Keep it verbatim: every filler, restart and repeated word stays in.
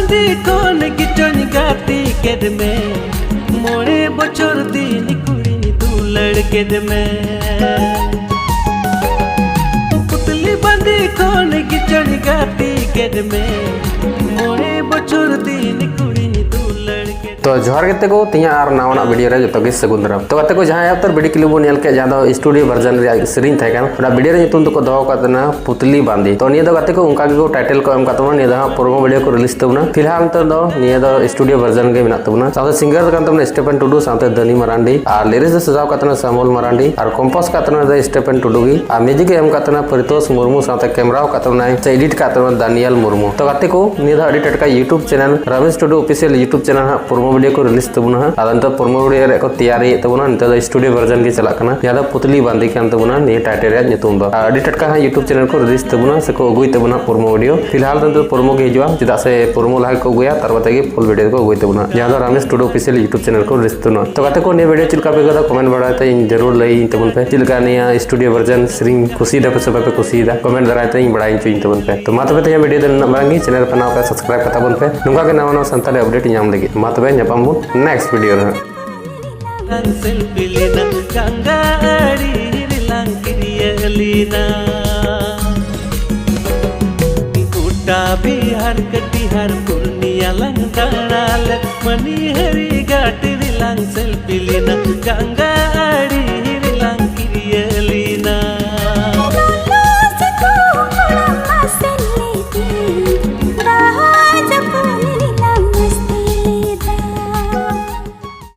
ᱠᱷᱚᱱ ᱜᱮᱪᱚᱧ ᱜᱟᱛᱮ ᱠᱮᱫ ᱢᱮ, ᱢᱚᱬᱮ ᱵᱚᱪᱷᱚᱨ ᱫᱤᱱ ᱠᱩᱲᱤᱧ ᱫᱩᱞᱟᱹᱲ ᱠᱮᱫ ᱢᱮ᱾ ᱯᱩᱛᱞᱤ ᱵᱟᱸᱫᱮ ᱠᱷᱚᱱ ᱜᱮᱪᱚᱧ ᱜᱟᱛᱮ ᱠᱮᱫ ᱢᱮ, ᱢᱚᱬᱮ ᱵᱚᱪᱷᱚᱨ ᱫᱤᱱ ᱠᱩᱲᱤᱧ ᱫᱩᱞᱟᱹᱲ ᱠᱮᱫ ᱢᱮ᱾ ᱛᱚ ᱡᱚᱦᱟᱨ ᱜᱮ ᱛᱮᱠᱚ, ᱛᱮᱦᱮᱧᱟᱜ ᱟᱨ ᱱᱟᱣᱟᱱᱟᱜ ᱵᱷᱤᱰᱤᱭᱳ ᱨᱮ ᱡᱚᱛᱚ ᱜᱮ ᱥᱟᱹᱜᱩᱱ ᱫᱟᱨᱟᱢ᱾ ᱛᱚ ᱜᱟᱛᱮ ᱠᱚ, ᱡᱟᱦᱟᱸ ᱟᱯᱛᱟᱨ ᱵᱷᱤᱰᱤᱭᱳ ᱠᱞᱤᱯ ᱵᱚᱱ ᱧᱮᱞ ᱠᱮᱫ, ᱡᱟᱦᱟᱸ ᱫᱚ ᱥᱴᱩᱰᱤᱭᱳ ᱵᱷᱟᱨᱡᱚᱱ ᱨᱮᱭᱟᱜ ᱥᱮᱨᱮᱧ ᱛᱟᱦᱮᱸ ᱠᱟᱱᱟ, ᱚᱱᱟ ᱵᱷᱤᱰᱤᱭᱳ ᱨᱮ ᱧᱩᱛᱩᱢ ᱫᱚᱠᱚ ᱫᱚᱦᱚ ᱟᱠᱟᱫ ᱛᱟᱦᱮᱱᱟ ᱯᱩᱛᱞᱤ ᱵᱟᱸᱫᱤ᱾ ᱛᱚ ᱱᱤᱭᱟᱹ ᱫᱚ ᱜᱟᱛᱮ ᱠᱚ ᱚᱱᱠᱟ ᱜᱮᱠᱚ ᱴᱟᱭᱴᱮᱞ ᱠᱚ ᱮᱢ ᱠᱟᱜ ᱛᱟᱵᱚᱱᱟ, ᱱᱤᱭᱟᱹ ᱫᱚ ᱦᱟᱸᱜ ᱯᱨᱳᱢᱳ ᱵᱷᱤᱰᱤᱭᱳ ᱠᱚ ᱨᱤᱞᱤᱡᱽ ᱛᱟᱵᱚᱱᱟ᱾ ᱯᱷᱤᱞᱦᱟᱞ ᱱᱤᱛᱚᱜ ᱫᱚ ᱱᱤᱭᱟᱹ ᱫᱚ ᱥᱴᱩᱰᱤᱭᱳ ᱵᱷᱟᱨᱡᱚᱱ ᱜᱮ ᱢᱮᱱᱟᱜ ᱛᱟᱵᱚᱱᱟ᱾ ᱥᱟᱶᱛᱮ ᱥᱤᱝᱜᱟᱨ ᱫᱚ ᱠᱟᱱ ᱛᱟᱵᱚᱱᱟ ᱥᱴᱤᱯᱷᱮᱱ ᱴᱩᱰᱩ, ᱥᱟᱶᱛᱮ ᱫᱟᱹᱱᱤ ᱢᱟᱨᱟᱱᱰᱤ, ᱟᱨ ᱞᱤᱨᱤᱠᱥ ᱫᱚ ᱥᱟᱡᱟᱣ ᱠᱟᱜ ᱛᱟᱵᱚᱱᱟ ᱥᱟᱢᱩᱞ ᱢᱟᱨᱟᱱᱰᱤ, ᱟᱨ ᱠᱚᱢᱯᱳᱡᱽ ᱠᱟᱜ ᱛᱟᱵᱚᱱᱟ ᱫᱚ ᱥᱴᱤᱯᱷᱮᱱ ᱴᱩᱰᱩ ᱜᱮ, ᱟᱨ ᱢᱤᱭᱩᱡᱤᱠ ᱮ ᱮᱢ ᱠᱟᱜ ᱛᱟᱵᱚᱱᱟ ᱯᱟᱨᱤᱛᱳᱥ ᱢᱩᱨᱢᱩ, ᱥᱟᱶᱛᱮ ᱠᱮᱢᱨᱟᱣ ᱠᱟᱜ ᱛᱟᱵᱚᱱᱟᱭ ᱥᱮ ᱮᱰᱤᱴ ᱠᱟᱜ ᱛᱟᱵᱚᱱᱟ ᱫᱟᱱᱤᱭᱟᱞ ᱢᱩᱨᱢᱩ᱾ ᱛᱚ ᱜᱟᱛᱮ ᱠᱚ, ᱱᱤᱭᱟᱹ ᱫᱚ ᱟᱹᱰᱤ ᱴᱟᱴᱠᱟ YouTube ᱪᱮᱱᱮᱞ ᱨᱟᱢᱮᱥ ᱴᱩᱰᱩ ᱚᱯᱷᱤᱥᱤᱭᱟᱞ YouTube ᱪᱮᱱᱮᱞ ᱦᱟᱸᱜ ᱯᱨᱳᱢᱳ ᱵᱷᱤᱰᱤᱭᱳ ᱠᱚ ᱨᱤᱞᱤᱡᱽ ᱛᱟᱵᱚᱱᱟ ᱦᱟᱸᱜ᱾ ᱟᱫᱚ ᱱᱤᱛᱚᱜ ᱯᱨᱳᱢᱳ ᱵᱷᱤᱰᱤᱭᱳ ᱨᱮᱭᱟᱜ ᱠᱚ ᱛᱮᱭᱟᱨᱤᱭᱮᱫ ᱛᱟᱵᱚᱱᱟ, ᱱᱤᱛᱚᱜ ᱫᱚ ᱥᱴᱩᱰᱤᱭᱳ ᱵᱷᱟᱨᱡᱚᱱ ᱜᱮ ᱪᱟᱞᱟᱜ ᱠᱟᱱᱟ, ᱡᱟᱦᱟᱸ ᱫᱚ ᱯᱩᱛᱞᱤ ᱵᱟᱸᱫᱤ ᱠᱟᱱ ᱛᱟᱵᱚᱱᱟ ᱱᱤᱭᱟᱹ ᱴᱟᱭᱴᱮᱞ ᱨᱮᱭᱟᱜ ᱧᱩᱛᱩᱢ ᱫᱚ᱾ ᱟᱨ ᱟᱹᱰᱤ ᱴᱟᱴᱠᱟ ᱦᱟᱸᱜ YouTube ᱪᱮᱱᱮᱞ ᱠᱚ ᱨᱤᱞᱤᱡᱽ ᱛᱟᱵᱚᱱᱟ ᱥᱮᱠᱚ ᱟᱹᱜᱩᱭ ᱛᱟᱵᱚᱱᱟ ᱯᱨᱳᱢᱳ ᱵᱷᱤᱰᱤᱭᱳ᱾ ᱯᱷᱤᱞᱦᱟᱞ ᱫᱚ ᱱᱤᱛᱚᱜ ᱯᱨᱳᱢᱳ ᱜᱮ ᱦᱤᱡᱩᱜᱼᱟ, ᱪᱮᱫᱟᱜ ᱥᱮ ᱯᱨᱳᱢᱳ ᱞᱟᱦᱟ ᱜᱮᱠᱚ ᱟᱹᱜᱩᱭᱟ, ᱛᱟᱨ ᱵᱟᱫᱮ ᱜᱮ ᱯᱷᱩᱞ ᱵᱷᱤᱰᱤᱭᱳ ᱫᱚᱠᱚ ᱟᱹᱜᱩᱭ ᱛᱟᱵᱚᱱᱟ, ᱡᱟᱦᱟᱸ ᱫᱚ ᱨᱟᱢᱮᱥ ᱴᱩᱰᱩ ᱚᱯᱷᱤᱥᱤᱭᱟᱞ YouTube ᱪᱮᱱᱮᱞ ᱠᱚ ᱨᱤᱞᱤᱡᱽ ᱛᱟᱵᱚᱱᱟ᱾ ᱛᱚ ᱜᱟᱛᱮ ᱠᱚ, ᱱᱤᱭᱟᱹ ᱵᱷᱤᱰᱤᱭᱳ ᱪᱮᱫ ᱞᱮᱠᱟ ᱯᱮ ᱟᱹᱭᱠᱟᱹᱣ ᱫᱟ, ᱠᱚᱢᱮᱱᱴ ᱵᱟᱲᱟᱭ ᱛᱮ ᱤᱧ ᱡᱟᱹᱨᱩᱲ ᱞᱟᱹᱭᱟᱹᱧ ᱛᱟᱵᱚᱱ ᱯᱮ, ᱪᱮᱫ ᱞᱮᱠᱟ ᱱᱤᱭᱟᱹ ᱥᱴᱩᱰᱤᱭᱳ ᱵᱷᱟᱨᱡᱚᱱ ᱥᱮᱨᱮᱧ ᱠᱩᱥᱤᱭᱮᱫᱟ ᱯᱮ ᱥᱮ ᱵᱟᱯᱮ ᱠᱩᱥᱤᱭᱮᱫᱟ, ᱠᱚᱢᱮᱱᱴ ᱫᱟᱨᱟᱭ ᱛᱮ ᱤᱧ ᱵᱟᱲᱟᱭ ᱦᱚᱪᱚᱧ ᱛᱟᱵᱚᱱ ᱯᱮ᱾ ᱛᱚ ᱢᱟ ᱛᱚᱵᱮ, ᱛᱮᱦᱮᱧᱟᱜ ᱵᱷᱤᱰᱤᱭᱳ ᱫᱚ ᱱᱩᱱᱟᱹᱜ ᱢᱟᱨᱟᱝ ᱜᱮ᱾ ᱪᱮᱱᱮᱞ ᱯᱮ ᱱᱟᱣᱟ ᱯᱮ, ᱥᱟᱵᱥᱠᱨᱟᱭᱤᱵ ᱠᱟᱛᱟ ᱵᱚᱱ ᱯᱮ, ᱱᱚᱝᱠᱟ ᱜᱮ ᱱᱟᱣᱟ ᱱᱟᱣᱟ ᱥᱟᱱᱛᱟᱲᱤ ᱟᱯᱰᱮᱴ ᱧᱟᱢ ᱞᱟᱹᱜᱤᱫ᱾ ᱢᱟ ᱛᱚᱵᱮ, ᱧᱟᱯᱟᱢ ᱵᱚᱱ ᱱᱮᱠᱥᱴ ᱵᱷᱤᱰᱤᱭᱳ ᱨᱮ ᱦᱟᱸᱜ᱾ ᱞᱟᱝ ᱥᱮᱞᱯᱷᱤ ᱞᱮᱱᱟ, ᱜᱟᱝᱜᱟ ᱟᱲᱮ ᱨᱮᱞᱟᱝ ᱠᱤᱨᱤᱭᱟᱹ ᱞᱮᱱᱟ᱾ ᱜᱚᱴᱟ ᱵᱤᱦᱟᱨ ᱠᱟᱴᱤᱦᱟᱨ ᱯᱩᱨᱱᱤᱭᱟ ᱞᱟᱝ ᱫᱟᱬᱟ ᱞᱮᱫ, ᱢᱟᱹᱱᱤᱦᱟᱹᱨᱤ ᱜᱷᱟᱴ ᱨᱮᱞᱟᱝ ᱥᱮᱞᱯᱷᱤ ᱞᱮᱱᱟ, ᱜᱟᱝᱜᱟ ᱟᱲᱮ